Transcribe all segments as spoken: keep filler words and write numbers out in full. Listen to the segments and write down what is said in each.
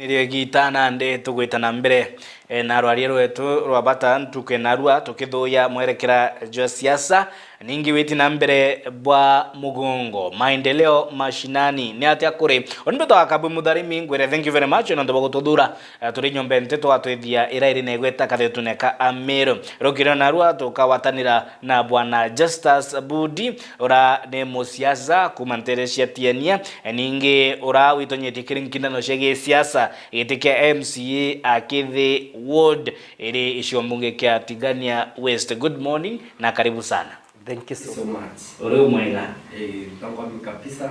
Tigita nandi tugwita na mbere, eh, na rwaria rwetu rwa bata ntuke narua tukithuya mwerekera jwa siasa, ningi witi na mbere bwa mugongo. Maendeleo mashinani, ni atia kuri? Oni mbitwa Kabwi Mutharimi, ngwire thank you very much nontu bwa gututhura, eh, turi nyomba nteto atwithia ira iri na igweta kathetune ka Amiru. Rukiri narua tukawatanira na Bwana Justus Budi, ura ni musiasa kuma ntere cia Tiania, ningi ura witonyetie kiri nkindano cia gisiasa giti kia M C A a Kithi Ward iri gicigo mbunge kia Tigania West. Good morning na karibu sana. Thank you so much. Uri umwega? Eh, niko kabisa.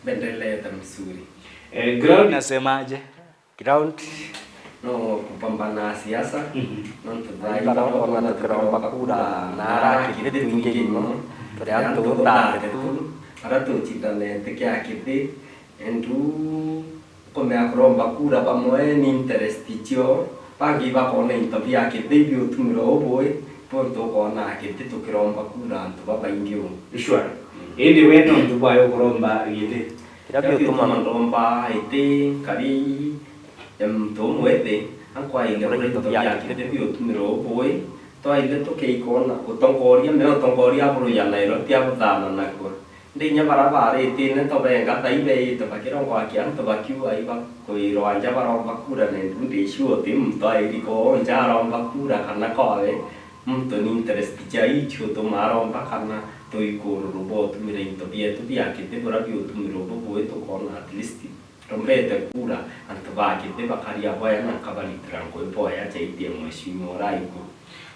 Mbendelete mzuri. Eh, ground inasemaje? Ground. No kupambana siasa. Mhm. Nontu thaai barokona tukiromba kura na ara Kithi twingi mono, turi antu thirty-two, ara tucindanete kia Kithi, endu kumea kuromba kura bamwe ni interest cio, bangi bakona into bia Kithi biutumiro ubui, bontu ukona Kithi tukiromba kura antu babaingi uu. Sure. Mm. Indi we nontu bwayo kuromba Kithi? Kiria biutuma ndomba iti nkari ya muntu umwe thi, ankwaire kuria into bia Kithi biutumiro ubui, twaire tukiikona utongoria, me utongoria aburu ya Nairobi abuthana nakwa. Ndi inya bara baritine tobenga thai beite bakirongoa kia antu bakiuga ibakwirwa nja baromba kura, na ndu ndiciu uti muntu airi koo nja aromba kura kana kwawe muntu ni interest cia icio utuma aromba kana tuikururu botumira into bietu bia Kithi bura biutumiro bubui tukona at least rombete kura, antu ba Kithi bakaria bwaya na nkabaritira ngui bwaya jaitie mheshimiwa ura iguru.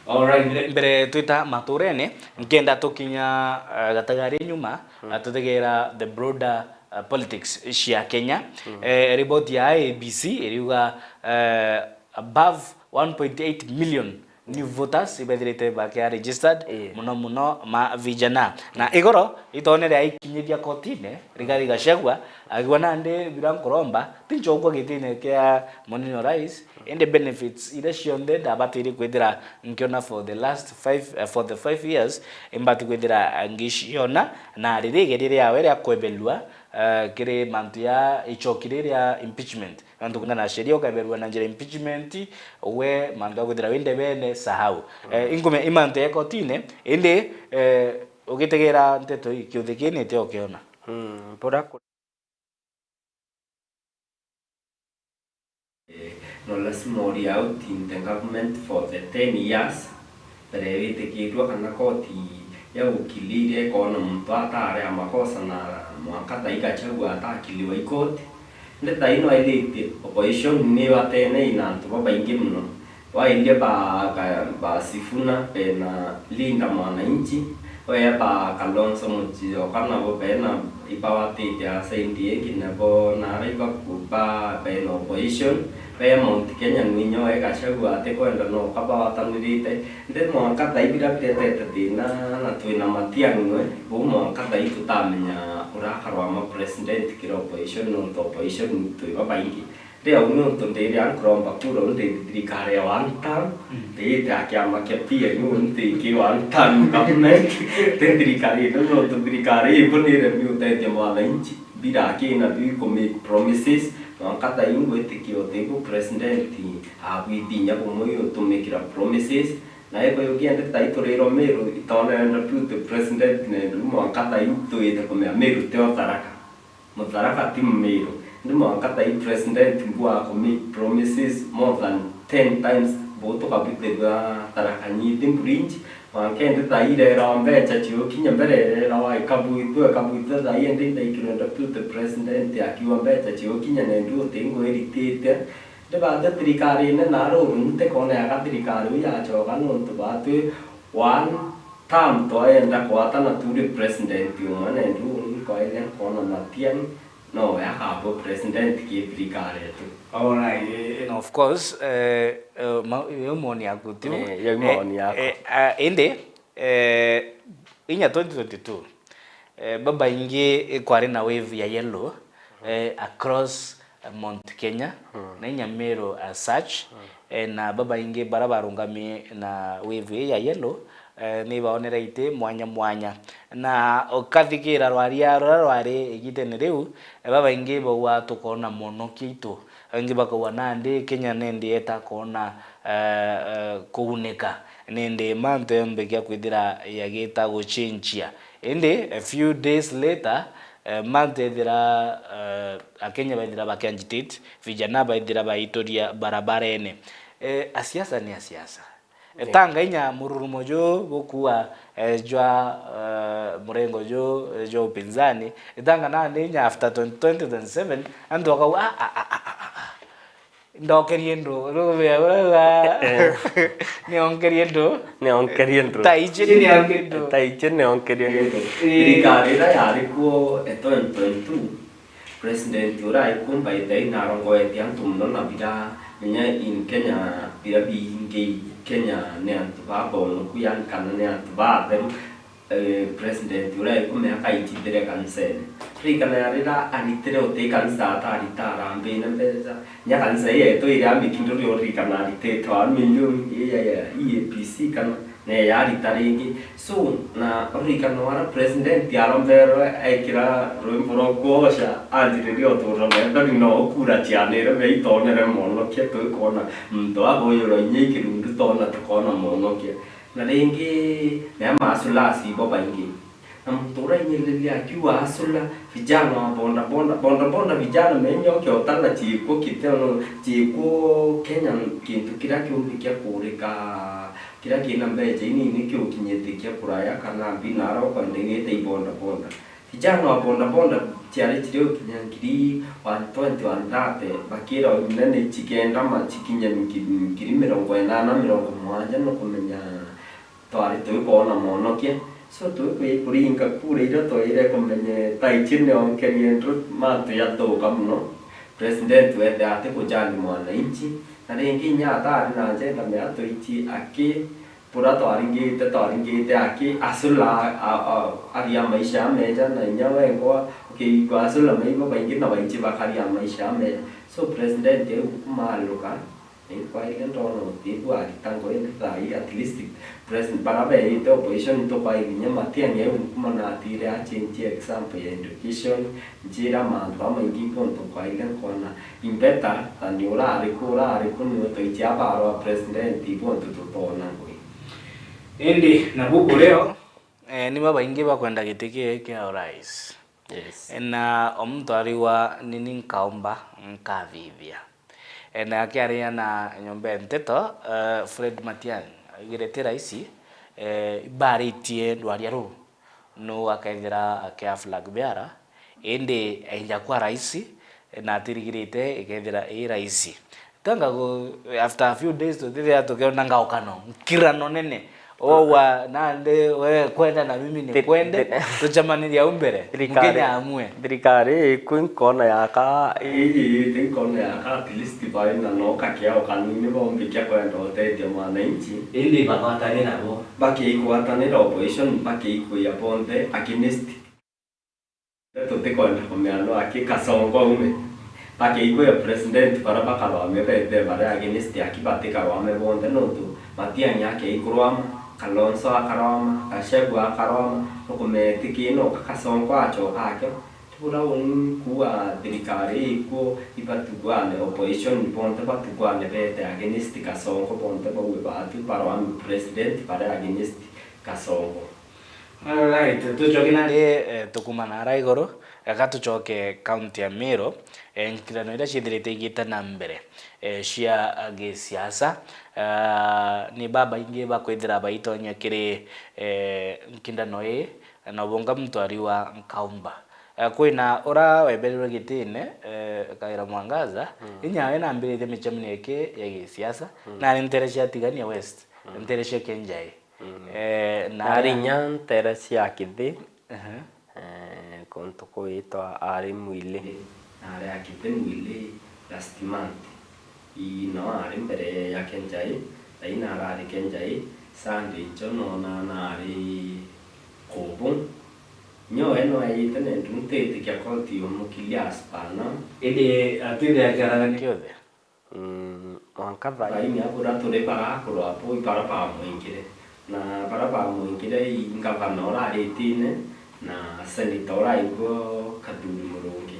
Alright, mbere, mbere twita maturene, nkenda tukinya, eh, gatagari nyuma, mm, eh, tutegera the broader, eh, politics cia Kenya. Mm. Eh, riboti ya I E B C iriuga, eh, above one point eight million new voters ibethirite bakia registered, ii, muno muno ma vijana. Na igoro itonere aikinyithia kotine, Rigathi Gachagua akiuga nandi bira nkuromba, ti nchokua gitine kia munini wa rais, indi benefits iria cionthe ndabatiri kwithira nkiona for the last five, eh, for the five years, imbati kwithira ngiciona, na riri igeria riawe ria kwebelua, eh, kiri mantu ya ichoki riria impeachment. Nontu kwina na sheria ukeberua na njira impeachment, we mantu ya kwithira wi ndebene, sahau. Mm. Eh, inkume, i mantu ya kotine, indi, eh, ugitegera nteto ii, kiuthi kii niti ukiona? Mm, bura ku- Eh, no lazima uri out in the government for the ten years. Mbere witikirue kana koti ya ukili iria ikona muntu atari a makosa na mwanka thai Gachagua atakiliwa i koti. Indi thai no aithitie opposition ni batenei na antu babaingi muno. Wairie ba, ba Sifuna bena Linda Mwananchi, wee ba Kalonzo Musyoka nabo bena ibawatite a side ingi nabo nara ibakuba bena opposition. Be Mount Kenya nwinya we Gachagua atikwenda no kabawatanirite. Ndi mwanka thai bira biretete thina na twina Matiang'i we, buu mwanka thai tutamenya urakarwa ma president kiri opposition nontu opposition twi babaingi. Ndi au nontu ndiria nkuromba kura ndi thirikari ya one term, mm, ndiite a kiama kia P N U nti ki one term government, ti thirikari ino nontu thirikari ibu niremi utethia mwananchi. Bira akina biu iku make promises, mwanka thai ngwitikia utibu president abwithinya bumwe utumikira promises, na iko yukia ndi thai turirwa Meru itonenda biu ti president nendu mwanka thai twite kumea Meru ti o Tharaka. Mutharaka ti Mumiru. Ndi mwanka thai president mbu aku make promises more than ten times, mbu tukabutithua Tharaka Nithi bridge. Mwanka indi thai irerawa mbecha ciukinya mbere irerawa ikabuithua, ikabuithua thai indi ndaikirwe deputy president akiuga mbecha ciukinya nendu uti ngwiritite. Ndi bathe thirikarine na ruru ntikona yaka thirikari uu yachoka nontu batwi one term twayenda kwatana turi president umwe nendu uu nkwaire nkona Matiang'i nowe akaba president ki thirikari yetu. Alright, eh, eh, of course, eh, eh, ma-, yo maoni yaku tu. Eh, yo maoni yakwa. Eh, eh, ah, indi, eh, inya twenty twenty-two, eh, babaingi kwari na wave ya yellow, eh, across, eh, Mount Kenya, mm, na inya Meru as such, mm, eh, na babaingi bara barungami na wave ii ya yellow, eh, ni baonere iti mwanya mwanya. Na ukathigira rwaria ruria rwari igitene riu, eh, babaingi bauga tukona mwonokia itu, Baingi bakauga nandi Kenya nindi yeta kwona, eh, eh, kugunika, nindi mantu yonthe kia kwithira yagita guchenjia. Indi a few days later, eh, mantu ethira, eh, Akenya baithira bakiagitate, vijana baithira baituria barabarene. Eh, asiasa ni asiasa. Etanga inya mururumo ju bukua, eh, jwa, eh, murengo ju, eh, jwa upinzani, etanga nandi inya after twenty twenty-seven, antu bakauga, "Ah, ah, ah, ah, ah, ah. Ndokerie ndu." Rubia urauga, "Nionkerie ndu." Nionkerie ndu. Ta ici nionkerie ndu. Ta ici nionkerie ndu. Ii. Thirikari iria yari kuo e twenty twenty-two, President uria aikumba ithai narongoetie antu mono na bira, menya in Kenya, bira bingi Kenya ni antu babonoku, yani kana ni antu batheru. Eh, president uria aikumea akaitithire kanisene. Ririkana riria aritire uti kanisa atarita arambine mbeca. Nya kanisa ii yetu iria amikinduri uririkana aritite one million, ii ya, ya E A P C kana na yarita ringi. So, na uririkana wara president aromberwe ekira rwimbo rwa kuogoca, anjiriria utura methori no ukura cianire meitonere mwonokia, tuikona muntu abuyurwa inya ikirundu tona tukona mwonokia. Na ringi, mea masulasi ibo baingi. Na muntu uria ainyiriria akiuga asula, vijana wa boda boda, boda boda vijana menyoke utana ciikwo kiteno, ciikwo Kenya, kintu kiria kiumbi kia kurika, kiria kina mbeca inini kiukinyitikia kuraya kana mbi nara ukwenda igite i boda boda. Vijana wa boda boda ciari ciri ukinya ngiri one twenty, one thirty, bakira unene cikenda ma cikinye ngi-, ngiri mirongo inana, mirongo mugwanja, nukumenya twari tuikwona mwonokia. So, tuikwi-, kuringa kura iria twaire kumenya ta ici nionkerie ndu, mantu yathuka mono. President wethe ati kujali mwananchi, na ringi inya atari na njenda mea tuici aki, bura twaringite, twaringite aki, asula, a, a, aria maisha ameja, na inya wengwa, ukiigua asula maibo baingi na baingi bakaria maisha ameja. So, president eu kumaluka, Ni kwaile ndona utibu arita ngui nthi thaa ii, at least president, bara beite opposition tukwaire inya Matiang'i eu nkuma na atire achenjie example ya education, njira mantu jamaingi kuntu kwaile nkona in better than urari ku, urari ku niwe twaichia abarwa president, ibuntu tutona ngui. Indi nabu burio, eh, ni babaingi bakwenda giti kii kia urais. Yes. Na o muntu arigwa, ni ni nkaomba, nkathithia. E, na akiaria na nyomba ya nteto, eh, Fred Matiang'i, augire ti raisi, eh, ibaritie ndwaria ruu, nu akethira akia flag bearer, indi ainja kwa raisi, na atirigirite ikethira i raisi. Tanga gu-, after a few days, tutithia tukiona ngaukano, nkirano nene. Owa, nandi, we kwenda na mimi ni Thi-, kwende, thi-, tucemanirie au mbere, thirikari, Mkenya amue. Thirikari iku nkona yaka, ii, ii, ti nkona yaka, at least bai na no kakiao kanini bombi kia kwenda utethia mwananchi. Indi bagwatanira bo. Bakiigwatanira opposition, bakiigwia bonthe against. Tutikwenda kumea no aki Kasongo aume. Bakiigwia president bara bakarwame bete bare against aki batikarwame bonthe nontu Matiang'i akeikurwama, Kalonzo akarwama, Gachagua akarwama, nukumetikia no Kasongo acoka akio. Tibura uni kuuga thirikari ikuo ibatukwane, opposition bonthe batukwane bete against Kasongo bonthe bauwe batu barwame president bare against Kasongo. Alright, tucoke na ri, eh, tukuma na ara iguru, eka tucoke kaunti ya Meru, eh, nkirano iria ciithirite igite na mbere, eh, cia, ah, gisiasa, ah, ni babaingi bakwithira baitonya kiri, eh, nkindano ii, na ubunga mutwari wa Nkaumba. Eh, kwina ura weberirwe gitine, eh, Kawira Mwangaza, mm, inya we nambiritie micemanio iki ya gisiasa, mm, na ari ntere cia Tigania West, mm, ntere cia Kienjai. Mm. Eh, na nari aria inya ntere cia Kithi, ehe, eh, kuntu kwitwa ari Mwili. Nari a Kithi Mwili last month. Ii no ari mbere ya Kenjai, na ii narari Kenjai, Sunday icho nona nari kubu. Nyowe no aite nentu ntitikia koti umukilia as per now. Indi atwire akiaragania kiothe. Mm, mwanka thaini. Thaini abura turi barakurwa bo ibara bamwingire. Na bara bamwingire i ngavana ura ari itine na senator ura aigwo Kathuri Murungi.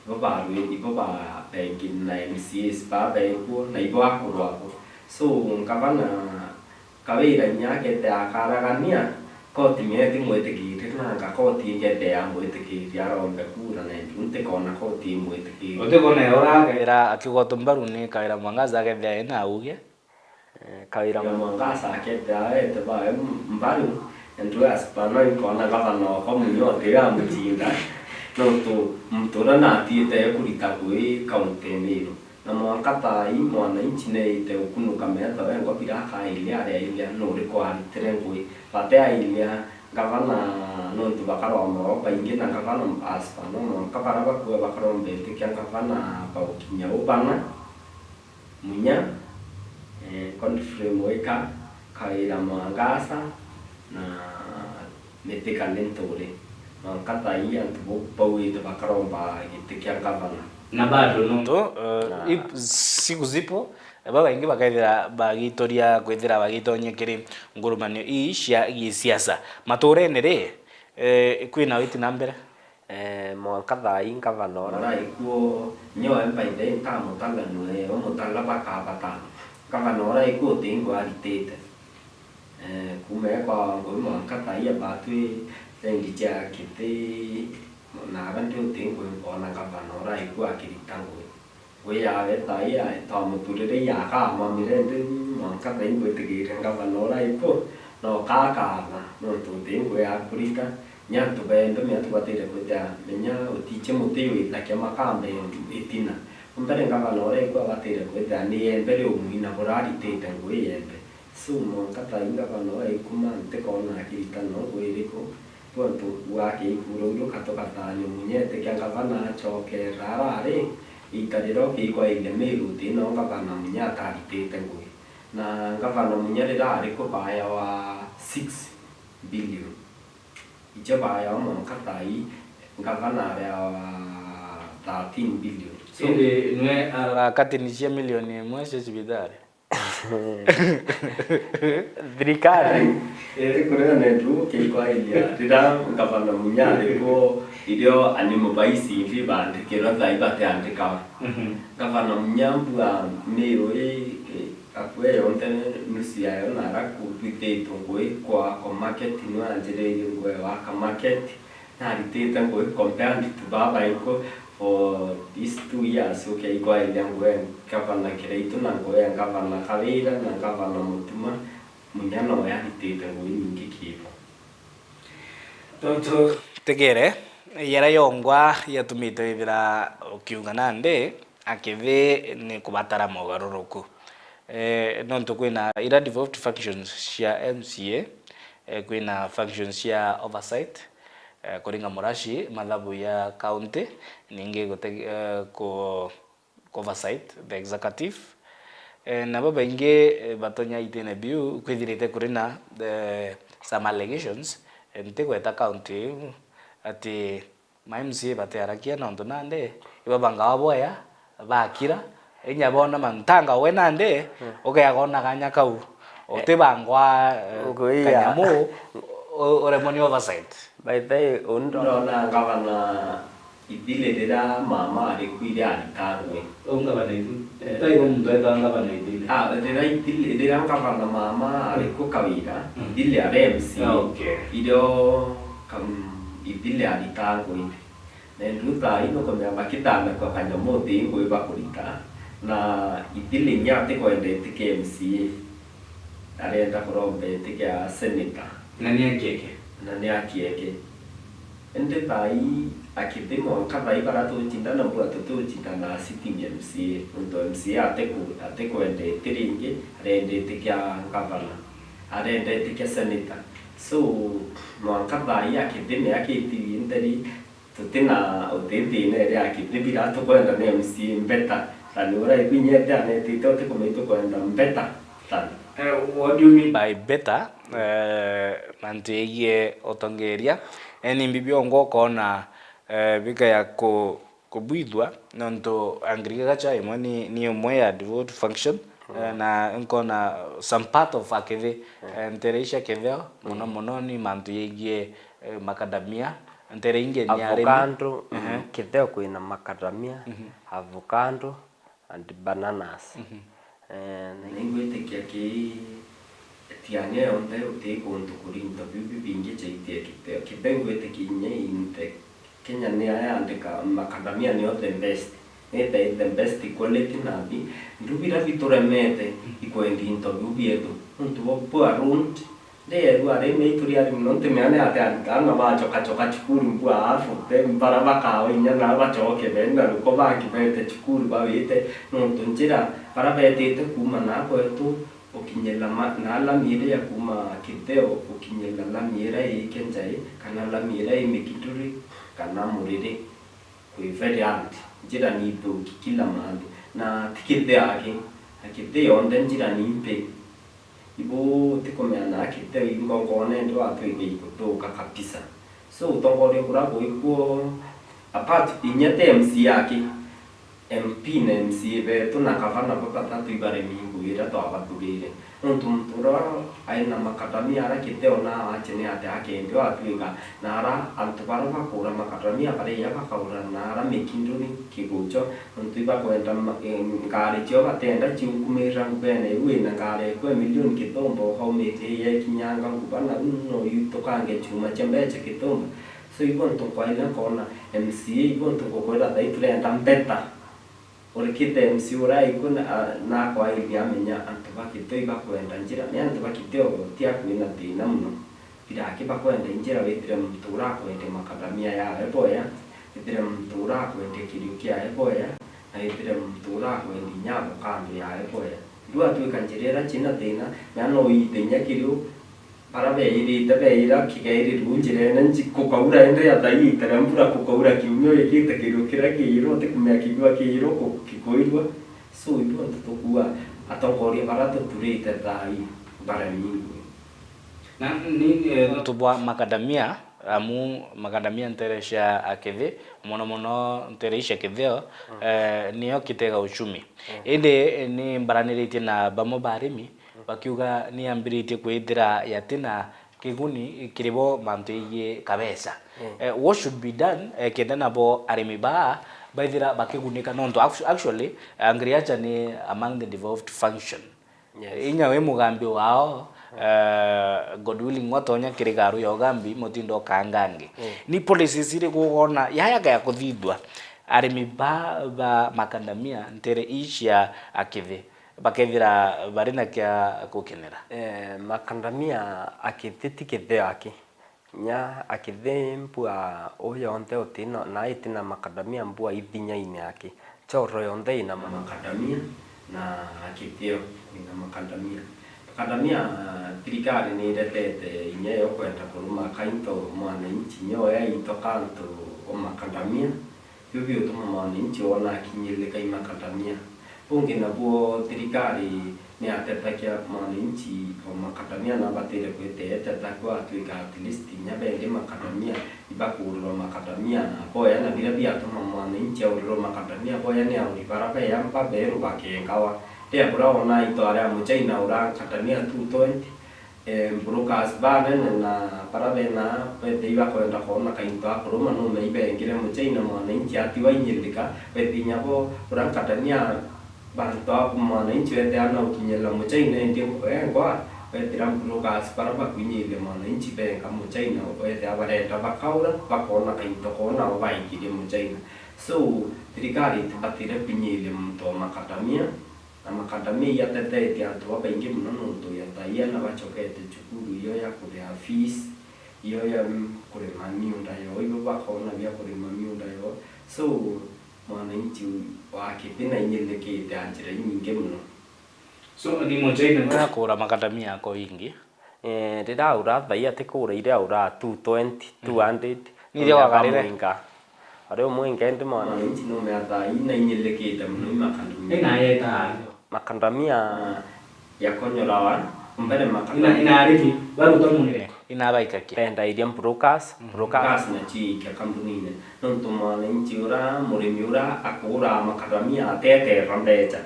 Ibo barwi-, ibo ba-, bengi na M C As baa beekuo, na ibo akurwa abo. So, ngavana Kawira inya akethira akaragania, koti nio itimwitikite, nanga koti ikethira yamwitikite arombe kura, na ntikona koti imwitikite. Utikona ura akethira akigwatwa mbaru ni Kawira Mwangaza akethira ena auge. Eh, Kawira Mwangaza akethira aete bawe mbaru, and we as per now, inkona gavana okwa munyo tiga amutinda, nontu muntu uria natiite kurita ngui kaunti ya Meru. Na mwanka thaa ii mwananchi neite ukunuka metho engwa bira akairia aria airia nuriku aritire ngui. Bate airia gavana, nontu bakaromba o baingi na gavana as per now, mwanka bara bakue bakaromba itikia gavana baukinya u bana. Munya, eh, Godfrey Mwika, Kawira Mwangaza na Mithika Linturi. Mwanka thaa ii antu bau bauite bakaromba giti kia ngavana. Na bado no. Ntu, eh, Na ip-, siku zipo, eh, babaingi bakethira bagitoria kwithira bagitonyia kiri ngurumanio ii cia gisiasa. Maturene ri, eh, kwina witi na mbere? Eh, mwanka thaa ii ngavana ura ikuo, nyoe by the time ntamutala nwe umutala bakabata. Ngavana ura ikuo uti ngwe aritite. Eh, kuma ekwa ngui mwanka thaa ii abatwi rendi cia kiti, na ara ndi uti ngwi nkona ngavana ura ikuo akirita ngui. Ngui yawe thaa ii ya-, twamuturire iakama mirende, mwanka thaa ii ngwitigire ngavana ura ikuo, no kakana, nontu uti ngui akurita. Ni antu bembe, ni antu batire kwithira, menya utiche muti witakia makambe itina. Mbere ngavana ura ikuo abatire kwithira ni embe riumuina buraritite ngui yembe. So, mwanka thaa ii ngavana ura ikuma ntikona akirita no ngui iriku. Tontu gwake ikura uu juka tugathaania Munya itikia ngavana acoke rara ari, ita riria ukiigwa ile Meru uti no ngavana Munya ataritite ngui. Na ngavana Munya riria ari kubaya wa six billion, icio baya wa mwanka thaa ii ngavana aria wa thirteen billion. So, indi nwe arakatini cia milioni imwe cia cibitari? Thirikari. Iri kuria nendu kikwairia riria ngavana Munya arikuo, irio animu baisi ithi bandikirwa thaa ii batiandikawa. Mhm. Ngavana Munya mbua Meru ii, ii, akue yonthe nusu yayo nara kubithitwe ngui kwa ko market, nwanjiririe ngui wa ka market. Naritite ngui compared to baba iko for these two years, ukeigwaithia ngui ya ngavana Kiraitu na ngui ya ngavana Kawira na ngavana Mutuma, Munya nowe aritite ngui nyingi kibo. Tontu tegere, yara yongwa yatumite withira ukiuga nandi, akithi ni kubatara mogaruruku. Eh, nontu kwina ira devolved functions cia M C A, eh, kwina functions cia oversight, eh, kuringa muraci mathabu ya county, ningi gute-, eh, ku-, ku oversight the executive. Eh, na babaingi, eh, batonya itine biu kwithirite kuri na, eh, some allegations, eh, ntigweta county iu ati ma M C A batiarakia nontu nandi ibabangawa bwaya, bakira, inya bona mantanga we nandi, ukeaga ona kanya kau, utibangwa, eh, kanyamu, u-, uremwa ni oversight. By the way, uni ndona ngavana Ithili riria mama ari ku iria aritangwe. Uu ngavana Ithili. Eh, tai bo muntu etaa ngavana Ithili. Ah, riria Ithili, riria ngavana mama ari ku Kawira, Ithili ari M C A. Ah, okay. Irio kam-, Ithili aritangwe. Na ndu thaa ino kumenya bakithamekwa kanyamu uti ngui bakurita. Na Ithili inya atikwenda itike M C A. Arenda kuromba itike ya senator. Na ni akieke. Na ni akieke. Indi thaa ii akithi mwanka thaa ii bara tucindana mbua tutucindana sitting M C A, nontu M C A atiku-, atikwenda iti ringi, arenda iti kia ngavana, arenda iti kia senator. So, mwanka thaa ii akithi ni akitirie nteri, tutina uti thina iria akithi bira tukwenda ni M C A better than uria ikwinyete anetite, utikumenya tukwenda better than. Eh, what do you mean by better? Eh, mantu yegie utongeria. Eh, ni mbibi ongwa ukona, eh, bikaya ku-, kubwithua, nontu agriculture imwe ni, ni imwe ya devolved function, eh, na nkona some part of akithi, eh, ntere icia kitheo, muno muno ni mantu yegie, eh, macadamia, ntere ingi ni arimi. Avocado, ehe. Kitheo kwina macadamia, Mhm. avocado and bananas. Mhm. Eh, na ingwitikia ki tiania yonthe uti kuntu kuri into biu bibingi jaitia kitheo. Kitheo ingwitikia inya inte Kenya ni ayandika macadamia nio the best. Ni the, the best quality na bi. Ndu bira bituremete ikwendi into biu bietu. Nontu bo poor road, Ndierua arimi aitu riari mono, ntimea ni atia arika ana bachokachoka cukuru mbua afu, te mbara bakawa inya na bachoke benda ruko bangi bete cukuru bawite, nontu njira bara betite kuuma na kwetu ukinyira ma-, na lami iria ya kuuma Kitheo ukinyira lami iria i Kenjai, kana lami iria i Mikinduri, kana Muriri, kwi very hard. Njira ni ithuki kila mahali. Na ti Kitheo aki, na Kitheo yonthe njira ni mbi. Ibu utikumenya na Kitheo ingongone ndio atwike ikuthuka kabisa. So utongoria kuria gwikwuo, apart inya te M C A aki, M P na M C A betu na gavana babathatu ibaremi ngugi iria twabathurire. Nontu muntu uria aina macadamia aria Kitheo na ache ni ati akendio atwika na ara antu bara bakura macadamia baria bakaura na ara Mikinduri, Kigucho, nontu ibakwenda ma-, e, ngari cio batenda ciunkumira ngubene iu ina ngari ekwe milioni Kithumba ukaumitie yekinyanga nguba na u no yu tukange chuma chia mbecha Kithumba. So ibo ntu kwaile nkona M C A ibo ntu ngukwira thai turenda mbeta. Urikite M C A uria aikwe na, a, nakwa aithi amenya antu ba Kitheo ibakwenda njira, ni antu ba Kitheo ti akwina thina muno. Biraki bakwenda injira withire muntu uria akwendia macadamia yawe boya, withire muntu uria akwendia kirio kiawe boya, na withire muntu uria akwendia inya avocado yawe boya. Ndu atwika njira iria china thina, na no wite inya kirio, bara beirite, beira kigairirue njirene nji-, kukaura indi ya thai itare mbura, kukaura kiumia wikite kirio kiria kiirwa, utikumenya kinyua kiirwa ku-, kikuirwa. So, ibu antu tukua atongoria bara tuturite thai baremi ingui. Na ni, eh, nontu bwa macadamia, amu macadamia ntere cia Akithi, mono mono ntere icia Kitheo, eh, nio kitega uchumi. Indi ni mbaraniritie na bamwe ba arimi, bakiuga ni yambiritie kwithira yatina kiguni kiri bo mantu yegii kabeca. Eh, what should be done, eh, kenda nabo arimi baa baithira bakigunika? Nontu actu-, actually, agriculture ni among the devolved function. Yes. Inya wi mugambi wao, eh, God willing, watonya kiri garu ya ugambi, mutindo ukangangi. Ni policies iriku ugona yaya gaya kuthithua arimi ba, ba macadamia ntere ii cia Akithi bakethira bari na kia gukenera? Eh, macadamia Akithi ti Kitheo aki. Nya Akithi mbua uu yonthe utina, na itina macadamia mbua ithinyaine aki. Choro yonthe ina macadamia na Kitheo ina macadamia. Macadamia, thirikari ni iretete inya yo kwenda kuruma kainto mwananchi nyoya into kantu o macadamia. Biu biutuma mwananchi wona akinyirika i macadamia. Bungi nabuo thirikari ni atetagia mwananchi o macadamia na abatire kwite eteta kwa atwika at least inya bendi macadamia, ibakurirwa macadamia na boya, na biria biatuma mwananchi aurirwa macadamia boya ni auri bara beya mba beru bakengawa. Ria bura wona itware a muchaina ura macadamia two twenty, Eh, brokers banene na bara bena bethei bakwenda kwona kainto akuruma nume ibengire muchaina mwananchi atiwa inyirika, bethi inya bo ura macadamia bantu aku mwananchi wethea na ukinyirira muchaina endi engwa, wethira brokers bara bakwinyirie mwananchi benga muchaina wethea barenda bakaura bakona kainto kona o baikirie muchaina. So, thirikari itibatire kwinyiria muntu o macadamia. Na macadamia iatetetie antu babaingi mono nontu ya taia na bachokete cukuru iyo ya kuriha fees, iyo ya, mm, kurima miunda yoo, ibo bakona bia kurima miunda yoo. So, mwananchi wa Kithina inyirikite a njira inyingi mono. So, ni muchaina na kura macadamia yako ingi. Eh, rira aura thaia ti kura iria aura two twenty, two hundred. Ni iria wagarire. Mwinga. Ari umwe ingendi mwananchi nume a thaai na inyirikite mono i macadamia. Ina yeta ayo. Macadamia yakonyorawa, mbere macadamia. Ina, ina arimi, baruta munene. Ina baika ki? Benda iria brokers, brokers na chiikia kampunine. Nontu mwananchi ura, murimi ura akuura macadamia ateteera mbecha.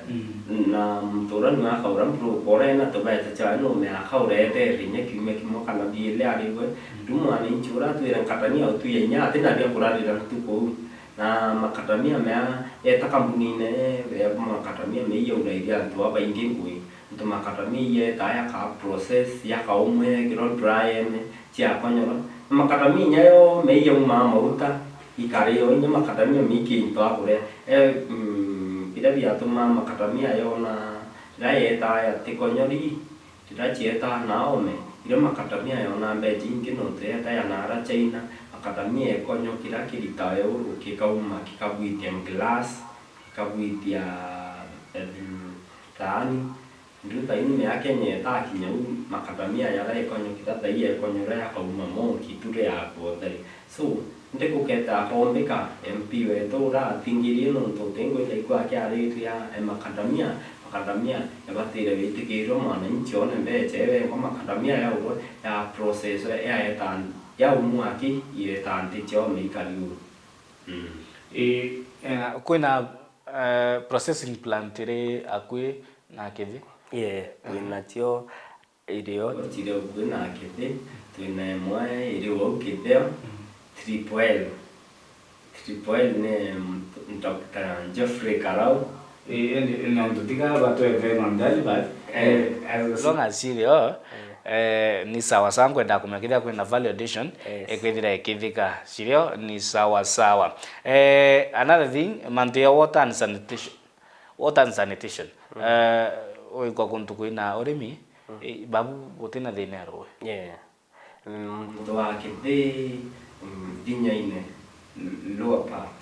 Na muntu ura niwe akaura broker ura ena tubecha chawe nume akaura eteere inya kiumia kimwe kana biili arigwe. Riu mwananchi ura atwire macadamia utuya inya atina bia kurarira ntuku uu. Na makadamia mea yeta kambunine, ya makadamia meiya urairia antu babaingi ngui. Antu makadamia iyeta yaka process, yaka umwe, kiro dry ene, ciakonyora. Na makadamia inya yo meiya uma mauta, ikari yo, inya makadamia meiki into akuria. E, mm, biria biatuma makadamia yona, riria yeta yatikonyori, riria cieta naome, iria makadamia yona mbeji ingi nontu yeta ya nara China, makadamia ekonyo kiria kirita euru kikauma, kikagwitia glass, kikagwitia, eh, thaani. Ndu thaini ya Kenya etakinya u makadamia yara ekonyo kiria thai ekonyo ria yakauma monki tu ria kuotheri. So, ntikuketa akombika M P wetu ura atingirie nontu utingwenda ikua akiariria e makadamia, makadamia yabatire witikirwe mwananchi one mbecha iwe ngo makadamia yaurwe ya process ya eta, yaumwa aki ireta nti ciome ikari uru. Mm. I, eh, kwina, eh, processing plant iri akui na Kithi? Yeah, kwinacio irio ciri akui na Kithi, twina imwe iri au Kitheo, Triple L. Triple L ni, mm, Doctor Geoffrey Karau. Eh, eh, ni, ni untu tiga batwethe mandali, but, eh, as long as cirio, eh, ni sawa sawa, nkwenda kumenya kethira kwina value addition, yes, ikwithira ikithika. Cirio ni sawa sawa. Eh, another thing, mantu ya water and sanitation. Water and sanitation. Mm. Eh, uikwa kuntu kwina urimi, mm, eh, babu gutina thina ya rui. Yeah. Mm, muntu wa Kithi, mm, Thinyaine, l-, lower part.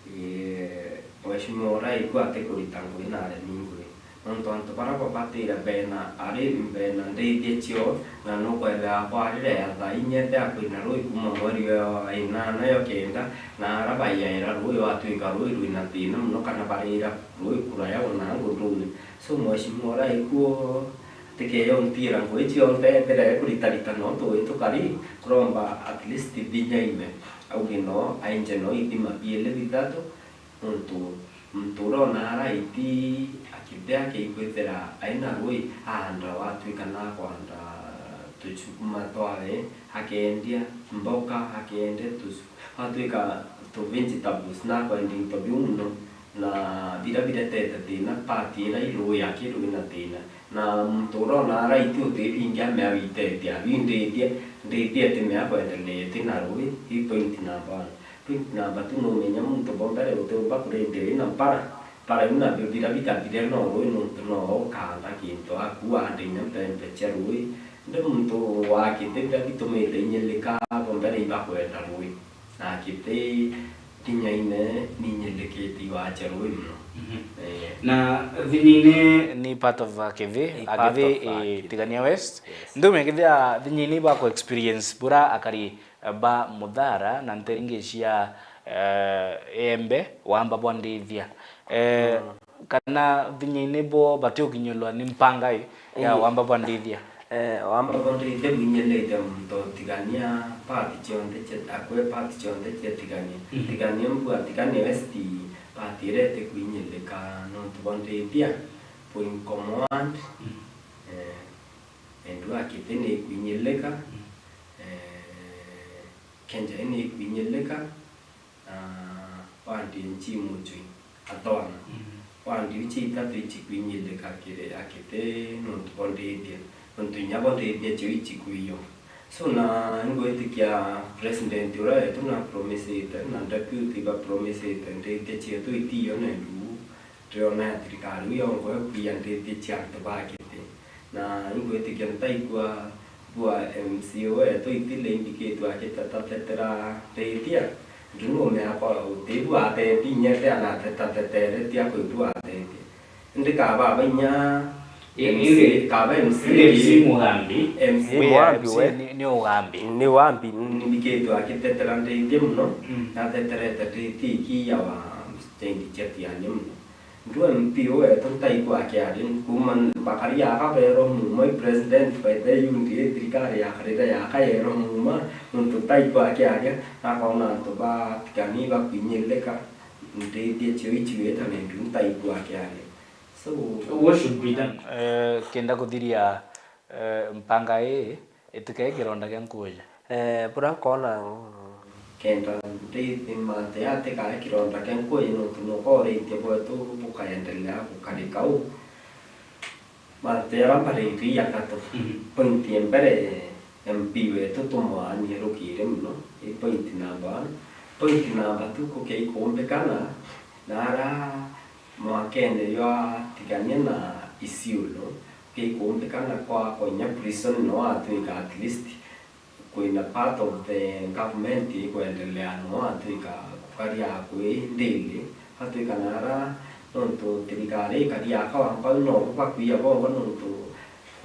Eh, Mheshimiwa ura iku atikurita ngui na aremi ngui. Nontu antu bara babatire bena ari bena ndithia cio, na nukwethira kwarire ya thaa inya ethira kwina rui kuma mweri wa inana yo kenda, na ara baiaira rui watwika rui rwina thina mono, kana barira rui kuraya ona ngundune. So, Mheshimiwa ura ikuo, tikeyontiira ngui cionthe, ethire ekuritarita no tui tukari, kuromba at least Thinyaine auge no ainje no ithima biiri bithatu, nontu muntu ura ona araiti akithia akikwithira aina rui, aanda watwika na kwanda tuchukuma twawe, akeendia mboka, akeendia tuchu-, watwika tu vegetables, na akwendia into biu mono, na biria biretete thina, part ira i rui aki rwina thina. Na muntu ura ona araiti utibingi amea witetie, abindithia, ndithia timea kwendelea iti na rui, i point number one. Point number two, numenya muntu bombere utiumba kurindia wina mpara, mpara iu nabio biria bikathire no rui nontu no ukaanda kintu aku wande inya mpempe cia rui. Ndi muntu wa Kithi biria bitumite inyilika bombere ibakwenda rui. Na Kithi Thinyaine ninyilikite iwache rui mono. Mhm. Eh. Na Thinyaine ni part of, uh, Kithi, ni a part Kithi, of, uh, eh, Kithi. Tigania West. Yes. Ndume Kithi a Thinyaine bako experience bura akari, eh, ba Muthara na nterengi cia, eh, Embe, wamba bwa ndithia. Eh, mm. Kana Thinyaine bo batiukinyilwa ni mpanga i ya, ii, wamba bwa ndithia? Eh, wamba bwa ndithia bwinyilite muntu Tigania part cionthe cia, akwe part cionthe cia Tigania. Mhm. Tigania mbua, Tigania West part iria itikwinyilika nontu bwa ndithia, Point Command, mhm, eh, endu a Kithi ni ikwinyilika, mhm, eh, Kenjai ni ikwinyilika, na wandi nchi mucwi athwana. Mm. Wandi iu cia itatu ichikwinyilika kiri a Kithi nontu bo ndithia, nontu inya bo ndithia cio ichikwiywa. So, na ingwitikia president uria wetu na promisite, na deputy ba promisite ndithia cietu itiyo na nduu. Turiona ya thirikari iu yongwa ikwia ndithia cia antu ba Kithi. Na ingwitikia ntaigua bua M C A wetu itile imbikitwe akitetatetera ndithia. Ndu nume akwa utibu atethi inyete anatetatetere tia kwigua atethi. Indi kaba bainya I-, M C A, indi, kaba M C A indi M C A Mugambi. M C A Wi, Mugambi M C A we. Ni, ni Ugambi. Ni Ugambi. Imbikitwe akitetera ndithia muno, mm, nateterete ndithia ikiya wa stendi cia Tigania muno. Ndu M P wetu ntaigua akiaria, kuuma bakari yaka berwa muuma i president, by the way, U D A thirikari yakarire yaka yerwa muuma, nontu ntaigua akiaria, nakona antu ba Tigania bakwinyilika, ndithia cio ichiwita na ndu ntaigua akiaria. So, what should be done? Eh, kenda kuthiria, eh, mpanga ii, itikae kironda kia nkuuja. Eh, bura nkona, mm, kenda ndithi mate atikae kironda kia nkui, nontu nuka uriithia bwetu bukaendelea gukarika u. Mate ara mbariri athatu. Mhm. Point ya mbere, M P wetu tumwaanie rukiri mono, i point number one. Point number two, kukiai kuumbikana na ara mwakene jwa Tigania na Isiolo, kukiai kuumbikana kwa konya prison no atwika at least kwina part of the government ikwendelea no atwika kukaria akui ndindi, atwika na ara, nontu thirikari ikaria akawa mpau no bakwiya bongo, nontu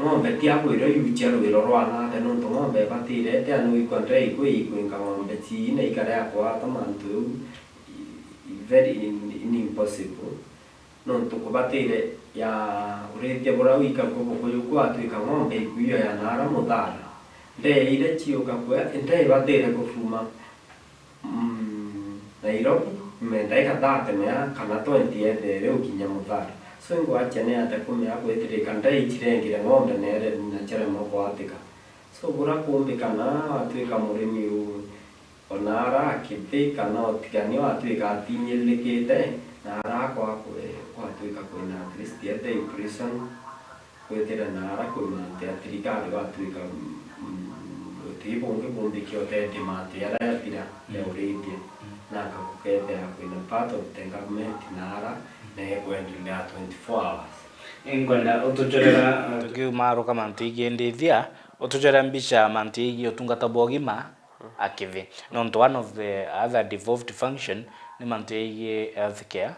ng'ombe ti akwirwa yuchia rwiro rwa nake, nontu ng'ombe ibatire ete anu ikwa ndre ikwi ikwinga ng'ombe ciina ikare akwata mantu iu, i-, i-, very in-, in impossible. Nontu kubatire ya urithia buria wika kubukuyu kwatwika ng'ombe ikwiyo ya nara muthara. Ndeeire ciuka kwe, ndeibatire kufuma, mm, Nairobi, menda ikathate mea kana twenty ethere ukinya muthara. So ingwachia ni ate kumea kwitirika ndei cirengire ng'ombe nere na ciremwa kwatika. So buria kuumbikana atwika murimi u Ona ara akithi kana utigania atwika atinyirikite, na ara akwa kwe-, kwatwika kwina at least ethe i prison, kwithira na ara kwi mantu ya thirikari watwika, mm, uti bungi bumbiki utethia mantu ara yathira ya urithia, na akakukethira kwina part of the government na ara na ekwendelea twenty-four hours. Inkwenda utuchorera, uh, tukiumaruka mantu igindithia, utuchorera mbicha mantu igi utungata bwa ugima, akithi. Nontu one of the other devolved function ni mantu yaigie health care,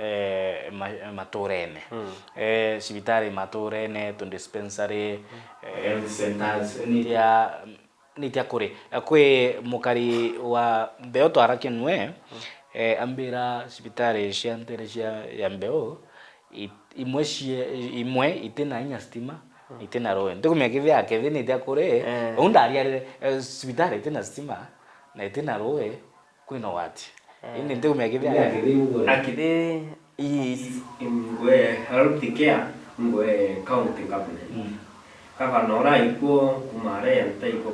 eh, ma-, maturene. Eh, cibitari maturene, tu dispensary, eh, health centers, niria, nitia kuri. Eh, kwi mukari wa Mbeo twarakia nwe, eh, ambira cibitari cia ntere cia, ya Mbeo, i-, imwe cie-, imwe itina inya stima, itina rui. Ntikumenya kithia akithi nitia kuri, eh, u ndariarire, eh, cibitari itina stima, na itina rui, kwina ugwati. Eh. Indi ntikumenya kithia akithi. Akithi is in ngwe health care, ngwe county government. Mm. Gavana ura aikuo kuma aria ente iko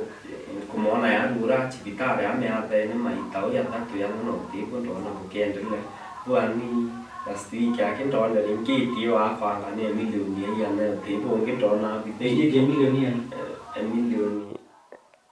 kumwona yarura cibitari ameathene maita uria athatu yana na utikuo ndona bukiendelea. Bwani last week aki ndonere ngiti iyo akwanga ni milioni ya iana uti bungi ndona abithirie. Ngiti ya milioni iana? Eh, milioni.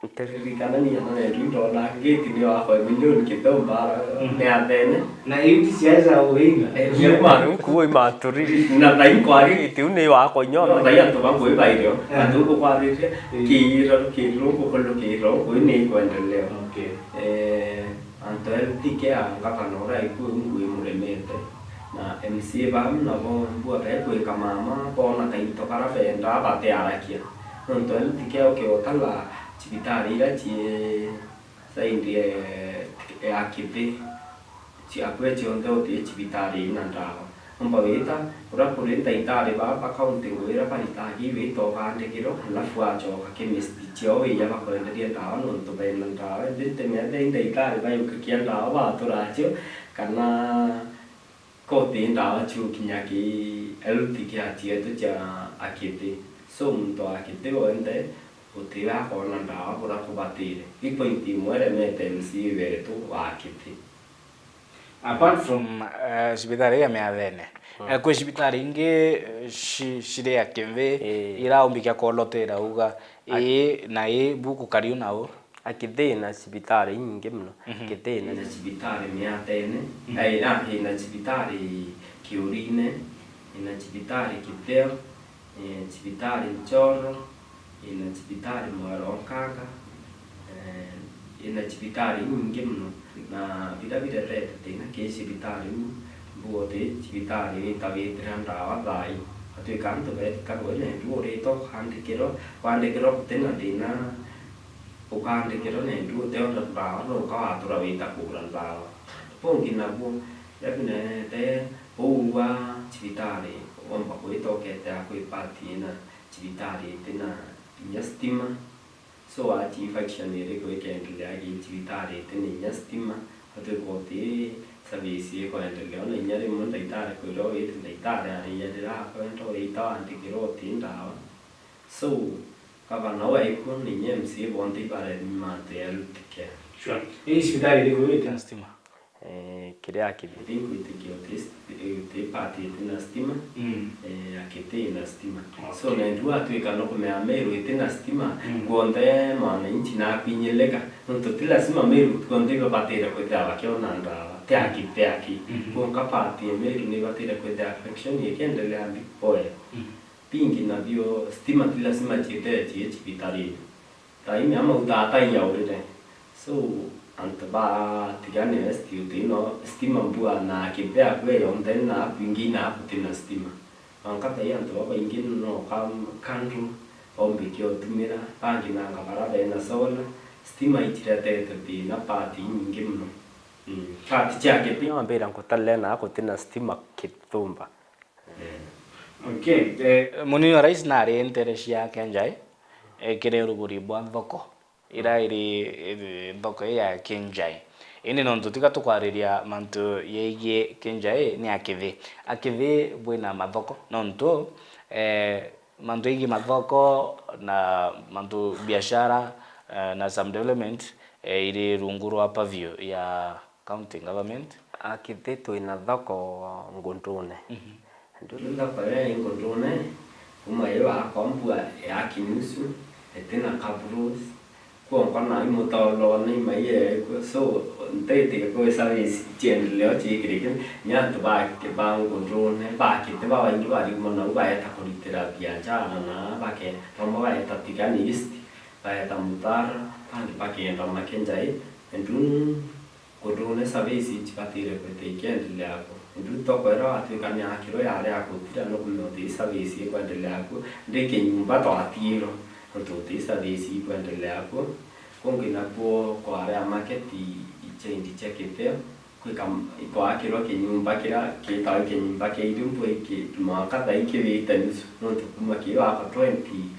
Ntiririkana ni iana nendu ndona ngiti ni wakwa milioni kitheu mbara. Mm. Meathene. Na iu ti siasa uinga. Eh, ma, kuo imaturi. Na thai nkwari. Ngiti u ni wakwa nyono. Thai antu bangwe bairio. Eh. Antu ukwaririe. Eh. Kiira, kiira, ukwenda kiira, uyu ni ikwendelea. Okay. Eh, antu a health care, ngavana uria aikuo ngui muremete. Na M C A bau nabo mbua bekwika mama, boona kainto karia bendaa batiarakia. Nontu health care ukiotala cibitari iria cii side, eh, ya Kithi, ciakue cionthe uti cibitari ina ndawa. Umba wita, uria kuri ndaitari baa ba county ngwira baritaga iwita ukaandikirwa, alafu wachoka chemist ciao wija bakwenderia ndawa nontu bena ndawa. Indi ntimethe i ndaitari bayukakia ndawa batura cio, kana koti ndawa ciukinya ki health care cietu cia Akithi. So muntu wa Akithi wonthe utiwe akoona ndawa buria kubatire. I point imwe iremete M C A wetu wa Akithi. Apart from, eh, cibitari ya Miathene, mm, eh, kwi cibitari ingi, eh, ci-, ciri Akithi, ii, iraumbika kolotera uga, ak- ii na ii bu kukariu nau? Akithi ina cibitari inyingi mono. Mhm. Akithi ina, ina cibitari Miatene, mhm, ai, ah, ina cibitari Kiurine, ina cibitari Kitheo, eh, cibitari Nchoro, ina cibitari Mwaro Nkanga, eh, ina cibitari inyingi mono, na biria biretete thina ki cibitari iu, mbuga uti cibitari itawitira ndawa thaa ii. Atwika antu betika rwe nendu urita ukandikirwa, kwandikirwa gutina thina, ukandikirwa nendu uteona ndawa, nuka watura wita kugura ndawa. Bungi nabuo, riria binenete uu wa cibitari, womba kwita ukethira kwi part ina cibitari itina inya stima. So, achieve action iriku ikendelea gi cibitari itina inya stima, atwika uti service ikwendelea, ona inya rimwe ndaitari kwirwa witi ndaitari ariarira akwenda wita wandikirwa uti ndawa. So, gavana uu aikua na inya M C A bonthe ibaremi mantu ya health care. Ii cibitari iriku ite na stima? Eh, kiria akithi. Ati ngwitikia uti sti- uti part iti na stima, Mm. eh, akiti ina stima. So, okay, na ndu atwika no kumea Meru iti na stima, Mm. kuonthe mwananchi na akwinyilika. Nontu ti lazima Meru kuonthe ibabatire kwithira bakiona ndawa. Ti aki, ti aki. Mhm. Kwonka part ya Meru ni ibatire kwithira function ikiendelea mbi. Oya. Mm. Bingi nabio stima ti lazima ciite cie cibitarini. Thaini ama utata iyaurire. So, antu ba Tigania West uti no stima mbua na kithea kwe yonthe na kwingi na kutina stima. Mwanka thai antu babaingi no ka candle, baumbikia utumira, bangi nanga bara bena solar, stima itiretete thina part inyingi muno. Mm. Part cia kithea. Wambira nkutarire na kutina stima kithumba. Okay. Eh, Munini wa Rais nari ntere cia Kenjai, ekire ruguri bwa thoko, ira iri, iri thoko ii ya Kenjai. Indi nontu tiga tukwariria mantu yegie Kenjai, ni Akithi. Akithi bwina mathoko, nontu, eh, mantu yegie mathoko na mantu biashara, eh, na some development, eh, iri rungu rwa purview ya County Government. Akithi twina thoko Ngundune. Mhm. Ndu thoko iria i Ngundune, kuma iyo akombua ya kinusu, itina kabros, kwonka na imutolone imaiye, so, nteitike kwi service ciendeleo ciikirike, ni antu ba, ba Ngundune, ba Kithi babaingi bari kuma nau baeta kuritira biashara na bake, bamwe baeta Tigania East, baeta Mutara, bangi bakenda Makenjai, ndu Ngundune service icibatire kwithira ikiendelea ku. Ndu thoko iria watwika ni akirwe yari ya gutira no kumenya uti service ikwendelea ku. Ndi kinyumba twatiirwe nontu uti service ikwendelea ku. Kungi nakuo kwari a market ichendi cia Kitheo, kwika ikwakirwa kinyumba kiria gitawa kinyumba kia irimbwe iki mwanka thaa ikibite nusu nontu kuma kio aka twenty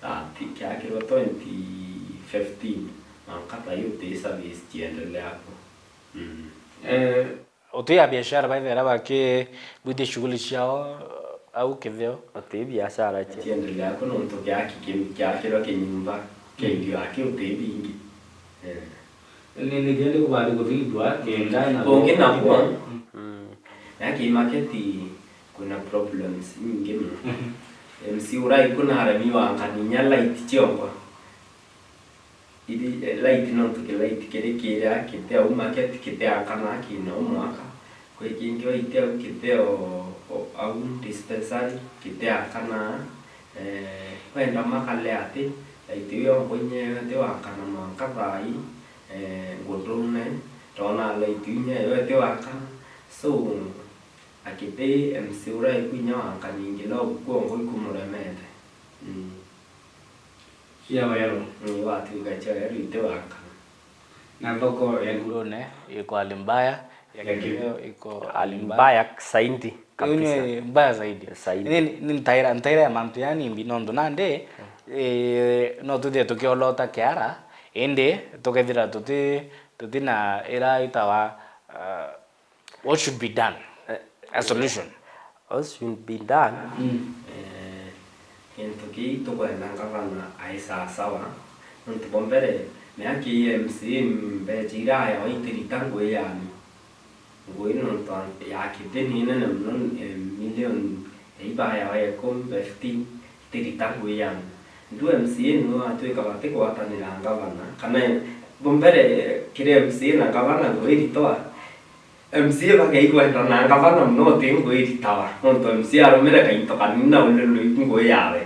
thirty kiakirwa twenty fifteen, na nkata iu ti service ciendelea ku. Mm. Eh, uti ya biashara baithera bakibwithia shughuli ciao, eh, au Kitheo? Uti biashara cia ciendelea ku nontu kiaki ki- kiakirwa kinyumba kia irio aki uti bingi. Eh. Ni ni kenda kubali kuthithwa kenda na ungi nakuo. Mm. Na kimaketi kwina problems nyingi muno. M C urai kuna aremi wa nkaninya light ciongo. Iri, eh, light nontu ki light kiri kiria kiti au market kiti akana kina umwaka. Kwi kingi waite au kiti o, o, au dispensary kiti akana. Eh, wenda makale ati light iyo nkuinyewe ti wakana mwanka thai. Eh, ngundune, ndona light inyewe ti wakana. So, Akithi M C uria ikuinya wa Nkaningi no gukua ngui kumuremete. Mm. Cia weru. Ni watwika cia weru iti wa Nkana. Na thoko ya Ngurune iko hali mbaya, ya Kitheo iko hali mbaya zaidi kabisa. Ni mbaya zaidi. Zaidi. Ni, ni ntaira, ntaira ya mantu yani mbi nontu nandi, eh, no tuthie tukiolota kiara, indi tukethira tuti, tuti na ira itawa, ah, What should be done? Eh, a solution. What should be done? Mm. Eh, kintu kii tukwenda ngavana ai sawasawa, nontu bwa mbere, miaka ii M C A mbecha iria ayawa itirita ngui yani. Ngui nontu ya kiti ni nene mono, eh, million Ibayawa ikumi, fifteen, tirita ngui yani. Ndu M C A niwe watwika batigwatanira ngavana, kana bo mbere kiri M C A na ngavana ngui iritawa, M C A bakeigwenda na ngavana mono uti ngui iritawa, nontu M C A arumire kainto kanini na ulilwi ngui yawe.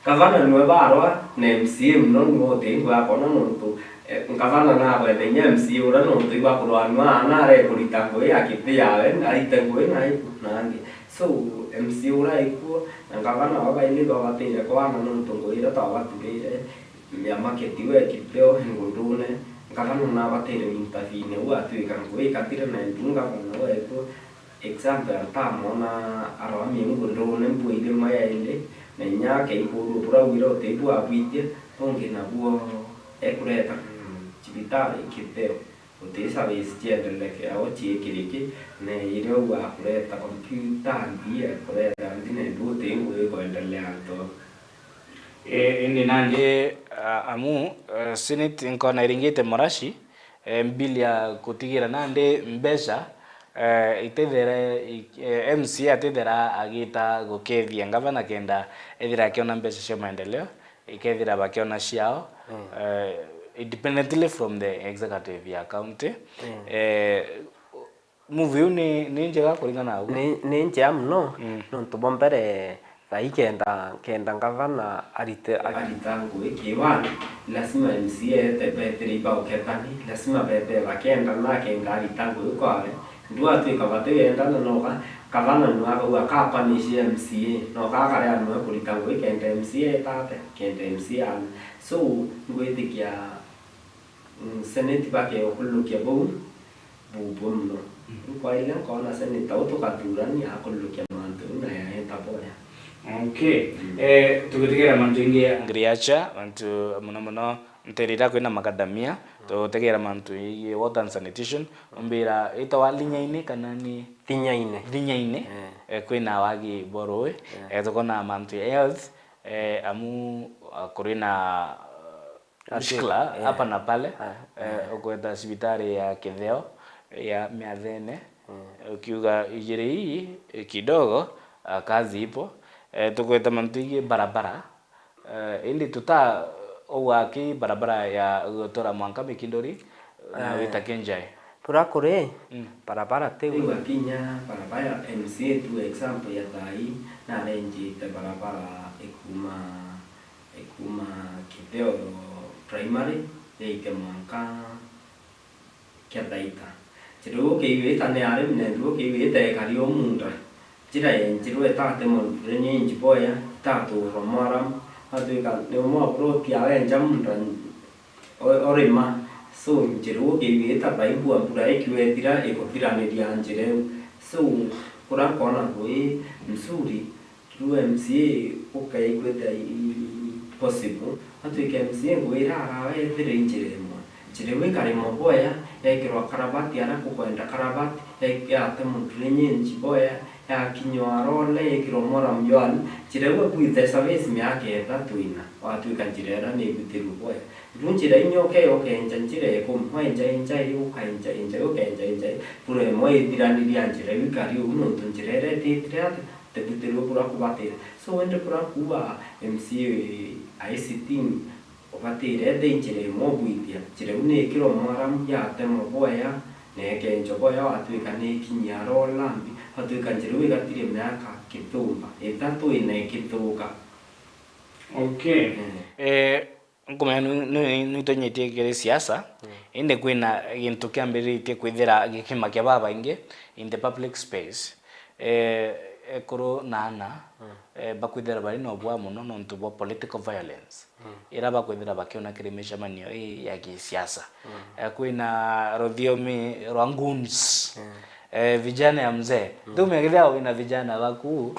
Ngavana niwe barwa na M C A mono niwe uti ngui akona nontu, eh, ngavana nagwetha inya M C A uria nontu ibakurwanua aana arekurita ngui ya kiti yawe, arite ngui na iku nangi. So, M C A uria ikuo na ngavana babaili babatire kwana nontu ngui iria twabaturire ya market iu ekiteo Ngundune, ngavana nabatire intervene u atwika ngui ikathira na ndu ngavana uria ikuo, example, ntamwona aroamia Ngundune mbua ithima yaili, na inya akeikurua bura wira utibu abwitia, bungi nabuo ekureta, mm, cibitari kiteo. Uti service ciendeleke au ciikiriki, na iria u akureta kompyuta mbi, akureta mbi, na ndu uti ngui ikwendelea antu au. Ii, indi nandi, a-, amu, eh, Senate nkona iringite muraci, eh, mbili ya gutigira nandi mbeca, eh, itethera, i-, eh, M C A atethera agita gukethia ngavana kenda ethira akiona mbeca cia maendeleo, ikethira bakiona ciao, eh, independently from the executive ya county. Eh, move iu ni, ni njega kuringana na ugwe? Ni, ni njega mono, nontu bwa mbere, thaa ii kenda, kenda ngavana arite, arita ngui ki ward, lazima M C A ete betire iba ukethani, lazima bete bakendana, kenda arita ngui kwawe. Ndu atwika batiwendana, noka gavana nu akauga ka punish M C A, noka akaria nwe kurita ngui kenda M C A etate, kenda M C A ana. So, ngwitikia, mm, Senate bakeukulukia bau bubwe mono. Riu kwairire nkoona Senate tau tukathurania akulukia mantu jau na yaeta boya. Okay. Eh, tugitigira mantu ingi ya agriculture, mantu mono mono nterira kwina macadamia, tugitigira mantu igi water and sanitation, umbira itawa Linyaine kana ni Thinyaine. Thinyaine, eh, kwina wagi bwa rui, eh, tukona mantu ya health, eh, amu, ah, kuri na, ah, mushkila hapa na pale, eh, ukweta cibitari ya Kitheo ya Miathene, ukiuga ijiri hii, eh, kidogo, ah, kazi ipo. Eh, tukweta mantu igi barabara, eh, indi tuta uga ki barabara ya gutura mwanka Mikinduri na wita Kenjai. Bura kuri barabara tiu. Riu akinya barabara ya M C A tu example ya thaa ii, narenjite barabara ikuma, ikuma Kitheo primary yaite mwanka Kiathaita. Njira iu ukiigwita ni arimi, na njira iu ukiigwita ikari o munda. Njira yenjirwe itate murutire nyinji boya, itatuurwa mwaramu, atwika ni umwe wa plot yawe enja munda, o-, orima. So, njira iu ukiigwita thaa ii mbua mbura ikiwethira ikuthiraniria njira iu. So, kuria nkoona kwi mzuri, riu M C A ukaigwita i, i, i possible, atwike M C A ngwira arawe ethire i njira imwe. Njira iu ikarimo boya, yekirwa karabati aria kukwenda karabati, ya-, yatemwa drainage boya, yakinywa arole, yekirwa moram yoani, njira iu egwite service miaka ithatu ina, watwika njira iria ni igwitirwe boya. Riu njira inya ukeya ukenja njira ikumi, wenja inja ii, ukainja inja ii, ukenja inja ii, bura imwe ithiraniria njira iu ikari uu, nontu njira iria ititire atia, itibwitirwe bura kubatira. So, indi bura kuuga M C A aisitini, ubatire ethire njira imwe ugwitia, njira iu ni ikirwa mwaramu, yatemwa boya, na ikenjwa boya, watwika ni ikinyia arola mbi, watwika njira iu igatire miaka kithumba, ithatu ina ikithuka. Okay. Mm. Eh, nkumenya nu-, nu-, nuitonyetie kiri siasa, indi kwina gintu kiambiritie kwithira gikimakia babaingi in the public space. Eh, ekuru na ana, eh, bakwithira bari na ubwa mono nontu bwa political violence, ira bakwithira bakiona kiri micemanio ii ya gisiasa. Eh, kwina ruthiomi rwa goons. Eh, vijana ya mzee. Ntumia kithia wina vijana baku.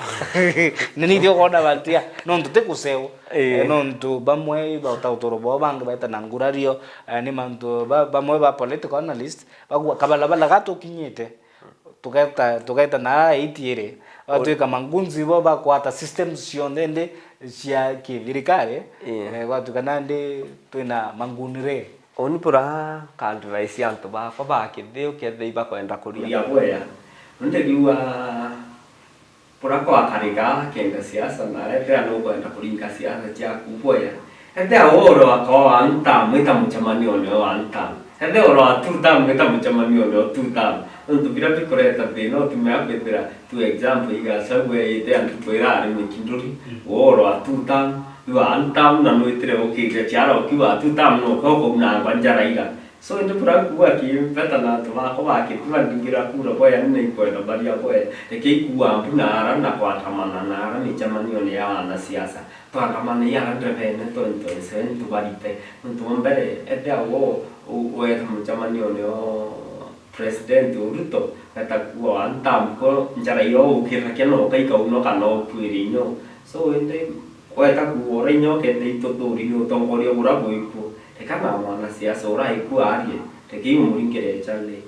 Ni nithio kwona batia, nontu ti kuseo. Eh, nontu bamwe iba uta uturo bwao, bangi baita na ngurario, eh, ni mantu ba-, bamwe ba political analyst, bagua kabalabala gatukinyite. Tugeta, tugeta na eight iri. Batwika mangunzi bo bakwata systems cionthe ndi cia kithirikari. Eh, gwatuka nandi twina manguni ri. Uni bura ka advice antu bakwa ba kithii ukethira ibakwenda kuria. Kuria bwea. Nontu ndiuga bura kwakarika kenda siasa na ethira nukwenda kuringa siasa ciaku bwea. Ethira uro akoo one term ita mucemanione o one term. Ethira uro a two term ita mucemanione o two term. Nontu bira bikureta thina utumea kwithira tu example iga Gachagua eite antu kwira ari Mikinduri, uro a two term, riu one term na nwitire ukiria ciara ukiuga two term no ko kuunangwa njara iga. So, indi bura kuuga ki mbeta na antu bakwa ba Kituba ndingira kura bwea, ni naikwenda baria bwea. Rekei kuuga mbu na ara na kwandamana na ara micemanione ya wanasiasa. Twandamane i ara ndebene twenty twenty-seven tubarite. Nontu bwa mbere, ethia wo u-, weta mucemanione o President Ruto, weta kuuga one term ko njara iyo ukirakia no ukaika uno kana ukuire inyo. So, indi weta kuuga ura inyo ukethira ituthuri ni utongoria bura bwikuo. Reka na mwanasiasa ura ikua arie, rekei umuringire echale.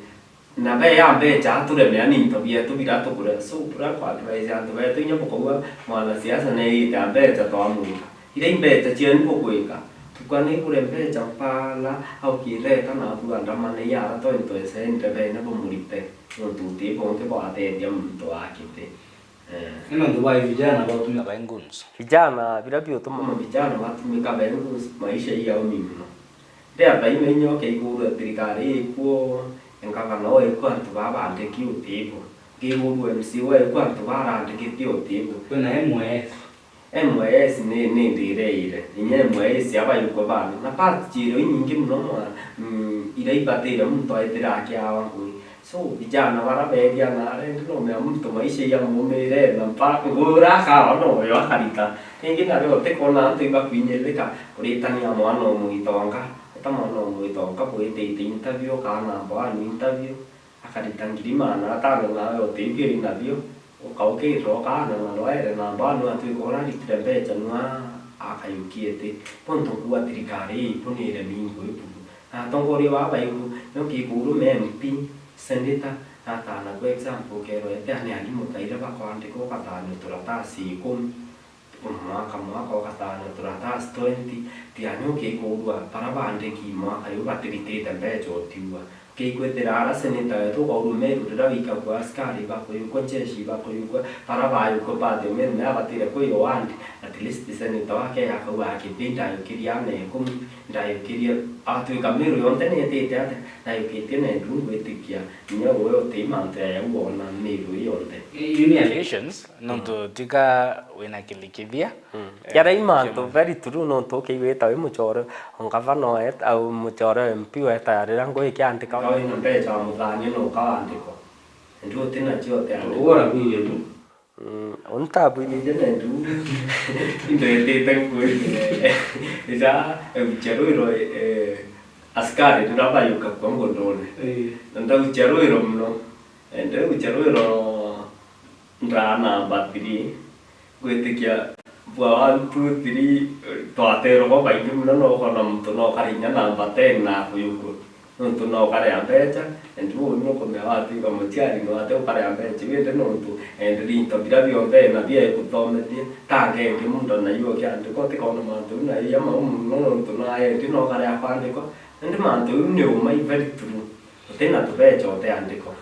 Na be ya mbecha aturemea ni into bietu bira tukure. So, bura kwa advise antu betu inya bukauga mwanasiasa neite a mbecha twamwika. Ira i mbecha cienu bugwika, Tukwa ni kure mbeca mpala, au kireta na abu andamane yara to into esente bene bumurite, nontu uti bungi bwateethia muntu wa kiti. Eh. Ni nontu bwa vijana batumika ba goons. Vijana, bira biutuma vijana batumika ba goons, maisha ii aumi mono. Ndia thaino inya ukeigurua thirikari ikuo, engavana o ikuo, antu baa bandiki utibo. Nkeigurua M C A o ikuo, antu barandikiti utibo. Kwina M Y S. M Y S ni, ni ndireire. Inya M Y S aba yuko bana. Na part ciiro inyingi mono mwa, mm, ira ibatire muntu aithira akiawa ngui. So, vijana bara beria na arendi no mea muntu maisha ya mumire na mpa ngura akawa no yo akarita. Ringi na rio utikona antu ibakuinyirika kuritania mwana umwitonga. Eta mwana umwitonga bwitite interview kana bwani interview. Akarita ngiri magana atano nawe utithio inabio, ukaukirira ukaana na rwaere na mbaa nwa atwika ura aritire mbeca nwa akayukie ti. Bontu kuuga thirikari ii ikunire mingo iburu. Na atongoria baa baiku, nio kiguru me M P, senator, na atana kwa example ukerwa ete ani alimu kaira bakwandika ukathania turatasi ikumi. Mwaka, mwaka ugatana turatasi twenty, tiani ukikuurua bara bandiki mwaka yu batiritite mbeca utiua. Ukiigwitira ara seneta wetu ukaurua Meru rira wika kwa askari bakuyukwa, njeshi bakuyukwa, bara bayukwa bathi Meru me abatire kwi ward, at least seneta wake akauga akithii ndayukiria ana ikumi, ndayukiria, atwika Meru yonthe nietite ate, ndayukitie na endu ngwitikia, inya uwe uti mantu ya yau wona Meru yonthe. Uni allegations. Nontu tika wina kilikithia. Mm. Eh, jaria i mantu very true, nontu ukiigwita wi muchore o ngavana oeta, au muchore o M P oeta rira ngui ikiandika. Ka wina mbeca wa muthania no ukawandikwa. Ndu uti nacio utiandikwa. Ugora bwire tu. Mm, untabwirire na ndu. Indetite ngui. Ija, ebucha rwiro, eh, askari rira bayuka kwa ngondone. Eh. Na ndaucha rwiro muno. Ende ucha rwiro ndaa namba three, ngwitikia bwa one, two, three, twaterwa bo baingi muno, no ukona muntu no ukari inya namba ten na akuyukua. Nontu no ukarea mbeca, and uu nukumea watwika muciari no ate ukarea mbeca iu, indi nontu enderi into bira bionthe ena bia ikuthomethia, ta ngengi muntu na iu ukiandikwa, utikona mantu na iya mau muno, nontu no aendi no ukarea kwandikwa, indi mantu iu ni uma i very true, utina tubeca uteandikwa.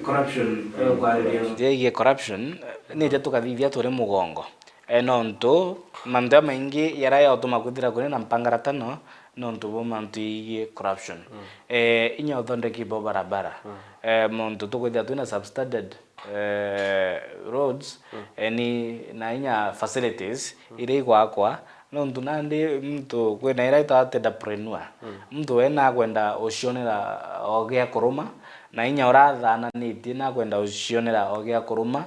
Corruption, eh, kwariria. Yegie corruption, eh, nija tukathithia turi mugongo. Eh, nontu mantu jamaingi jaria jautuma kwithira kuri na mpangaratano, nontu bwa mantu yegie corruption. Mm. Eh, inya uthondeki bwa barabara. Mm. Eh, muntu tukwithira twina substandard, eh, roads, mm, eh, ni, na inya facilities, mm, iria igwakwa, nontu nandi muntu kwina ira itagwa entrepreneur. Mm. Muntu we nakwenda ucionera o gia kuruma, na inya urathananitie nakwenda ucionera o gia kuruma,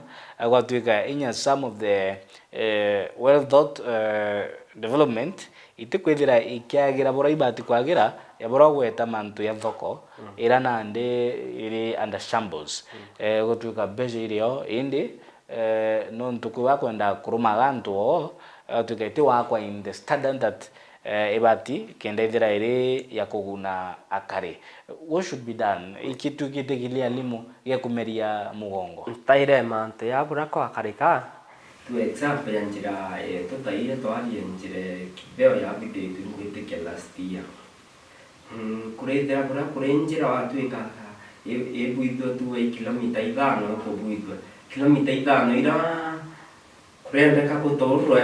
gwatwika inya some of the, eh, well thought, eh, development itikwithira ikiagira buria ibati kwagira, ya buria ugweta mantu ya thoko, mm, ira nandi iri under shambles. Mm. Eh, gutwika mbeca irio indi, eh, nontu kwi wakwendaa kurumaga antu oo, eh, atwike iti wakwa in the standard that, eh, ibati, kenda ithira iri ya kuguna akari. What should be done? Iki twikite kilia limu gia kumeria mugongo. Ntaire mantu ya bura kwa akari ka. Tu example ya njira, eh, tutaire twarie njira kibeo ya bithitwe ngwitikia last year. Mm, kurithira buria kuri njira watwika, i-, ibwithua tu i kilomita ithano ukubwithua. Kilomita ithano ira kurendeka guturwe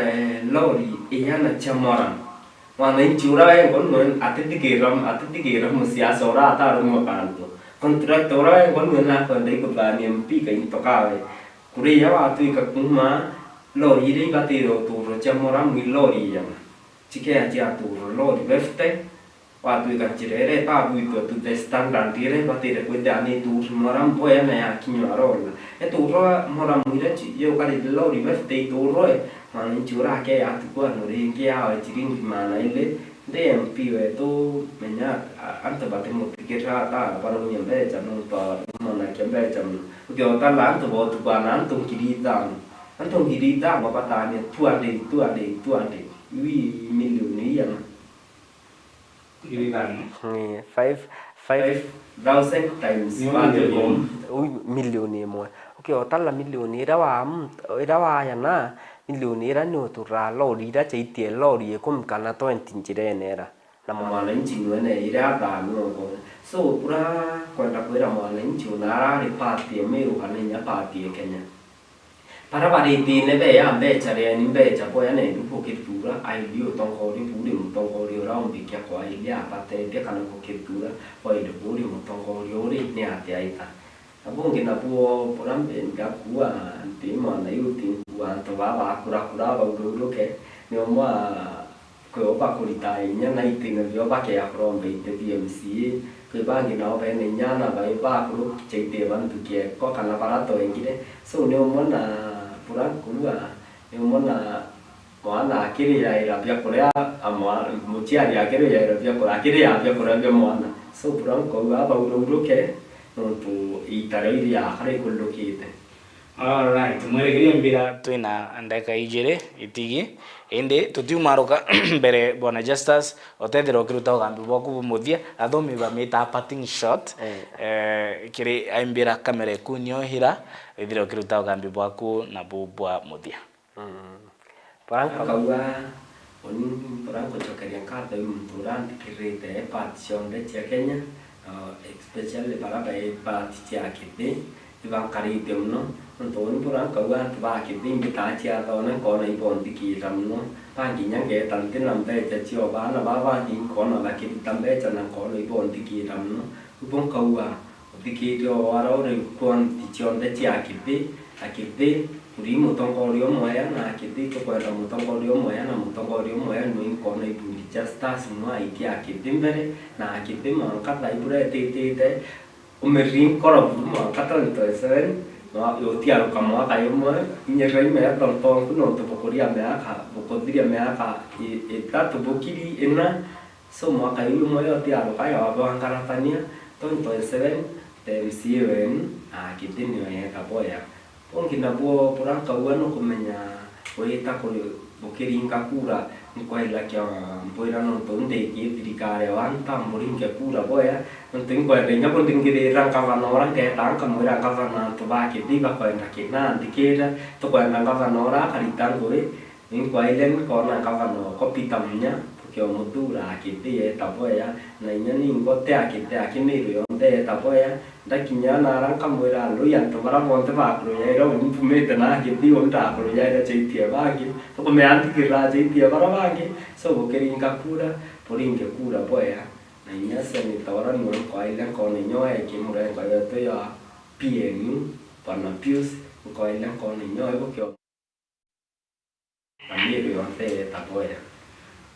lori iana cia moram. Mwananchi uria wengwa nwe atithigira, atithigira musiasa uria atarumwa kantu. Contractor uria wengwa nwe nakwenda ikuthania mpika into kawe. Kuria watwika kuma lori iria ibatire uturwa cia moram i lori iana. Chikea chiaturwa lori fifty, watwika njira iria itabwithua to the standard iria ibatire kwithira ni iturwa moram bwea na yakinywa rola. Iturwa moram iria chi-, yukari lori fifty iturwe, mwananchi uria akea atukwa no ringi awe chiringi magana iri, ndi M P wetu, menya, a-, antu batimutigira ata barumia mbeca nontu arumanagia mbeca mono. Ukiotala antu botukwa na antu ngiri ithano. Antu ngiri ithano batania two hundred, two hundred, two hundred. Iu i milioni iana. Ngiri ithano. Ni five, five thousand times. Ni one million. Uu milioni imwe. Ukiotala milioni iria wa muntu, iria wayana, million ira ni uturaa lori ira chaitie lori ikumi kana twenty njirene ira. Na mwananchi nwene ira athaamia uko. So, bura kwenda kwira mwananchi una arari party ya Meru kana inya party ya Kenya. Bara baritine beya mbecha, reeni mbecha boya nendu bukithuura, aili utongoria buri mutongoria ura umbikia kwailia abatethia kana bukithuura, boili buri mutongoria uri ni atia ita. Na bungi nabuo bura mbe-, ngakua nti mwana yuti nkua antu baa bakurakura baurauruke, ni umwe a-, kwi o bakurita inya na itine bio bakea kuromba iti B M C A, kwi bangi nao bene inya na bai bakuru chaitie bantu kieko kana bara twengire. So ni umwe na bura nkua, ni umwe na mwana akiriaira biakuria, a mwa-, muciari akiriaira biakuria, akiriaa biakuria bia mwana. So bura nkauga baurauruke, nontu iita rio iriaa kara ikururukite. Alright, mwerekerie mbira twina ndagika ijiri itigi, indi tutiumaruka mbere, Bwana Justus, utethira ukiruta ugambi bwaku bumuthia, athomi bamita parting shot, eh, kiri aimbira kamera iku nio hira, withire ukiruta ugambi bwaku nabu bwa muthia. Mm. Bora nkauga, uni bora nkucokeria nkatho i muntu uria nthikirite part cionthe cia Kenya, uh, especially bara bai part cia Kithi, ibankarite mono, nontu uni bora nkauga antu ba Kithi mbitaa ciathone nkona ibonthikira mono, bangi inya ngeeta ntina mbecha cio baana baa bangi nkona bakirita mbecha na nkona ibonthikira mono, ibo nkauga, uthikiirie o ara uri kwonthe cionthe cia Akithi, Akithi, uri mutongoria umwea na Akithi tukwenda mutongoria umwea na mutongoria umwea nwi nkona ibundi Justus mwaikia Akithi mbere, na Akithi mwanka thaa ibura etitite, umirinko buru mwanka twenty twenty-seven, na utiaruka mwaka imwe, inyirira imeetho ntongu nontu bukuria miaka, bukuthiria miaka i-, itatu bukiri ina, So mwaka juu jumwe yote aruka ya wabangaratania, twenty twenty-seven, the M C A wenu, na Akithi nio yeta boya. Bungi nabuo bura nkauga nukumenya wita kuri bukiringa kura, nkwaila kia mbwira nontu ndiki thirikari wa ntamburinge kura boya, nontu inkwenda inya kundingirira ngavana ura ngeeta nkamwira ngavana antu ba Akithi bakwenda kina nthikire, tukwenda ngavana ura akarita ngui, Inkwaile nkona ngavana okwa Peter Munya, tukiomuthuura Akithi eeta boya, na inya ningwa ti Akithi aki Meru yonthe eeta boya. Ndakinya naara nkamwira, "Alui, antu bara bonthe bakurujaira uni mpumite na Akithi, uni ndakurujaira chaitie bangi, tukumea nthikirira chaitie bara bangi." So bukiringa kura, buringe kura boya, na inya senator ura niwe nkwaile nkona inya oe ki murengo yetu ya P N U, Bwana Pius, nkwaile nkona inya oe bukio na Meru yonthe yeta boya.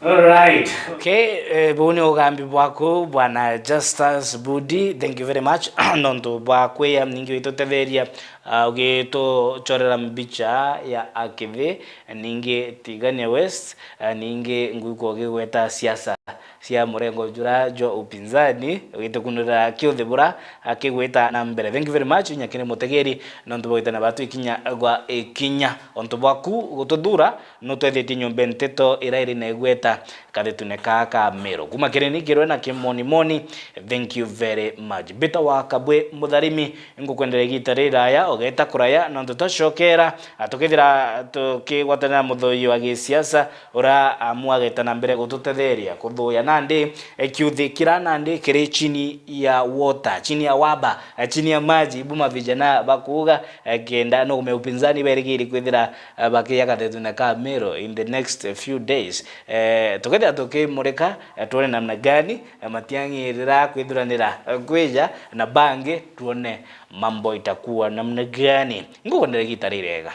Alright. Okay, eh, buu ni ugambi bwaku, Bwana Justus Budi. Thank you very much nontu bwa kwia ningi witutetheria, ah, ugituchorera mbicha ya Akithi, ningi Tigania West, ah, ningi ngwikwa ugigweta siasa cia murengo jura jwa upinzani, ugitukunurira kiuthi bura akigwita na mbere. Thank you very much, nyakiri mutegeri, nontu bwa gwitana batu ikinya gwa ikinya. Ontu bwaku gututhuura, nutwethitie nyombe nteto ira iri na igweta kathetune kaa ka Meru. Kuma kiri ni kirwe na kimonimoni, thank you very much. Mbita wa Kabwe Mutharimi, ngukwenderia igita riraya, ugeta kuraya, nontu twacokera, tukethira tukigwatanira muthuyi wa gisiasa, ura amwageta na mbere gututetheria kuthuya nandi, eh, kiuthi kira nandi kiri chini ya water, chini ya waba, eh, chini ya maji, buma vijana bakuuga, eh, kenda nugume upinzani berigiri kwithira, eh, bakiya kathetune ka Meru in the next few days. Eh, tukethira tukimurika, eh, tuone namna gani, eh, matiang'irira kwithuranira, eh, kwija na bangi, tuone mambo itakuwa namna gani. Ngukwenderia igita rirega.